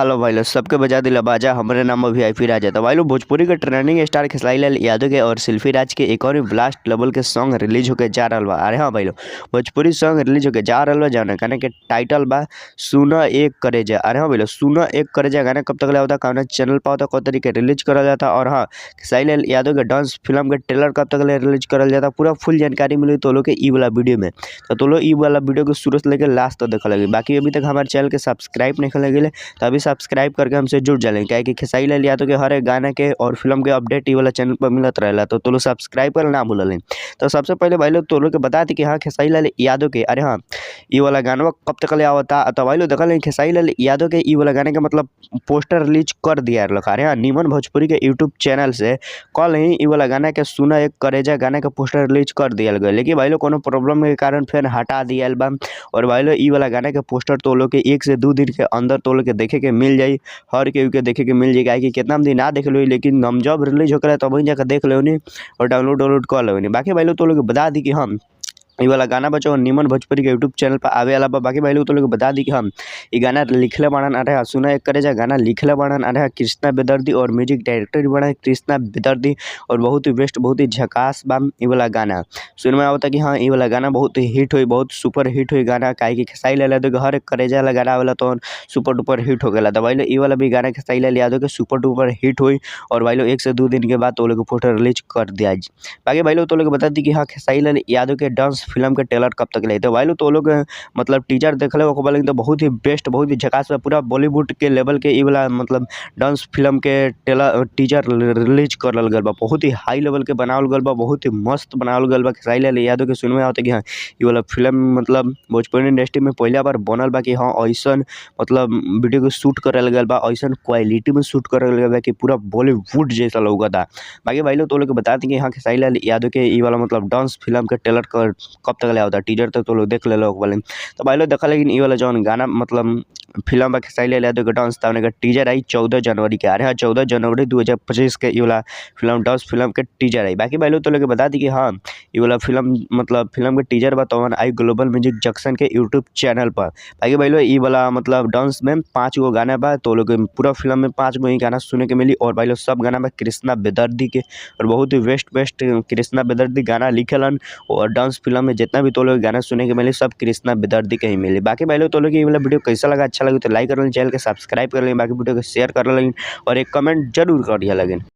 Hello भाई लोग, सबके बजा दिला बाजा। हमरे नाम वीआईपी राजा। तो भाई लोग, भोजपुरी के ट्रेंडिंग स्टार खेसारी लाल यादव के और शिल्पी राज के एक और ब्लास्ट लेवल के सॉन्ग रिलीज होके जा रहल बा। अरे हाँ भाई लोग, भोजपुरी सॉन्ग रिलीज होके जा रहल बा, जौन गाने के टाइटल बा सुना एक करेजा। अरे हाँ भाई लोग, सुना एक करेजा गाना कब तक ले होता, कौन चैनल पर होता, कौन तरीके रिलीज करल जाता और हाँ, खेसारी लाल यादव के डांस फिल्म के ट्रेलर कब तक ले रिलीज करल जाता, पूरा फुल जानकारी मिली तो लोग के ई वाला वीडियो में। तो लोग ई वाला वीडियो के शुरू से लेकर लास्ट तक देखा लगी। बाकी अभी तक हमारे चैनल के सब्सक्राइब नहीं कर लगे तो अभी सब्सक्राइब करके हमसे जुड़ जाए, क्या कि खेसारी लाल यादव के हर एक गाना के और फिल्म के अपडेट ई वाला चैनल पर मिलत रहेला। तो लोग सब्सक्राइब कर ना भूल। तो सबसे पहले भाई लोग, तो लोग के बता दी कि हाँ, खेसारी लाल यादव के, अरे हाँ, ई वाला गाना कब तक ले आवता। तो भाई लोग, देखल खेसारी लाल यादव के ई वाला गाने के मतलब पोस्टर रिलीज कर दिया लोग। अरे हाँ, नीमन भोजपुरी के यूट्यूब चैनल से कल ही ई वाला गाना के सुना एक करेजा गाना के पोस्टर रिलीज कर दिया गया, लेकिन भाई लोग, कोनो प्रॉब्लम के कारण फिर हटा दिया बा। और भाई लोग, ई वाला गाना के पोस्टर तो लोग के 1 से 2 दिन के अंदर तो लोग के देखे के मिल जाई, हर केहू के देखे के मिल जाई। कि कितना दिन ना देख लो, लेकिन हम जब रिलीज होकर तब जाकर देख लो और डाउनलोड डाउनलोड कर लो। बाकी भाई लोग, तो लोग बता दी कि हम ई वाला गाना बचो निमन भोजपुरी के यूट्यूब चैनल पर आवे वाला बा। बाकी भाई लोग, तो लोग बता दी कि हम ई गाना लिखले बाड़न, अरे सुना एक करे जा गाना लिखले बाड़न, अरे कृष्णा बेदर्दी और म्यूजिक डायरेक्टर भी कृष्णा बेदर्दी और बहुत ही बेस्ट, बहुत ही झकास बा ई वाला गाना। सुन में आवता कि हाँ, ई वाला गाना बहुत ही हिट हुई, बहुत सुपर हिट हुई गाना, काहे कि खेसारी लाल यादव के हर एक करेजा वाला गाना वाला तो सुपर डुपर हिट हो गया। तो भाई लोग, ई वाला भी गाना खेसारी लाल यादव के सुपर डुपर हिट हुई और भाई लोग, 1 से 2 दिन के बाद तो लोग फोटो रिलीज कर दिया। बाकी भाई लोग, तो लोग बता दी कि हाँ, खेसारी लाल यादव के डांस फिल्म के ट्रेलर कब तक ले। तो भाई लोग, तो लोग मतलब टीजर देख ले तो बहुत ही बेस्ट, बहुत ही झकास, पूरा बॉलीवुड के लेवल के ई वाला मतलब डांस फिल्म के ट्रेलर टीजर रिलीज करल गल बा। बहुत ही हाई लेवल के बनावल गल बा, बहुत ही मस्त बनावल गल बा। खेसारी लाल यादव के सुनमे आवता कि हाँ, ई वाला फिल्म मतलब भोजपुरी इंडस्ट्री में पहला बार बनल बा कि हाँ, ऐसन मतलब वीडियो के शूट करल गल बा, ऐसन क्वालिटी में शूट करल गल बा कि पूरा बॉलीवुड जैसा लौकता। बाकी भाई लोग, तो लोग बता दी कि हाँ, खेसारी लाल यादव के ई वाला मतलब डांस फिल्म के ट्रेलर कब तक ले आवता। टीजर तक तो लोग देख ले लोग बोले। तो भाई लोग, देखा, लेकिन ई वाला जौन गाना मतलब फिल्म बा खेसारी लाल यादव के डांस, के टीजर आई 14 जनवरी के। अरे हाँ, 14 जनवरी 2025 के ई वाला फिल्म डांस फिल्म के टीजर आई। बाकी भाई लोग, तो लोग बता दी कि हाँ, ई वाला फिल्म मतलब फिल्म के टीजर बा तवन आई ग्लोबल म्यूजिक जंक्शन के यूट्यूब चैनल पर। बाकी भाई लोग, ई वाला मतलब डांस में पाँच गो गाना बा, तो लोग पूरा फिल्म में पाँच गो ही गाना सुने के मिली। और भाई लोग, सब गाना बा कृष्णा बेदर्दी के और बहुत ही बेस्ट बेस्ट कृष्णा बेदर्दी गाना लिखेलन और डांस फिल्म में जितना भी तो लोग गाना सुने के मिली, सब कृष्णा बेदर्दी के ही मिली। बाकी भाई लोग, तो लोग ये वाला वीडियो कैसा लगा? अच्छा लगे तो लाइक कर लें, चैनल के सब्सक्राइब कर लें, बाकी वीडियो को शेयर कर लें और एक कमेंट जरूर कर दिया लगें।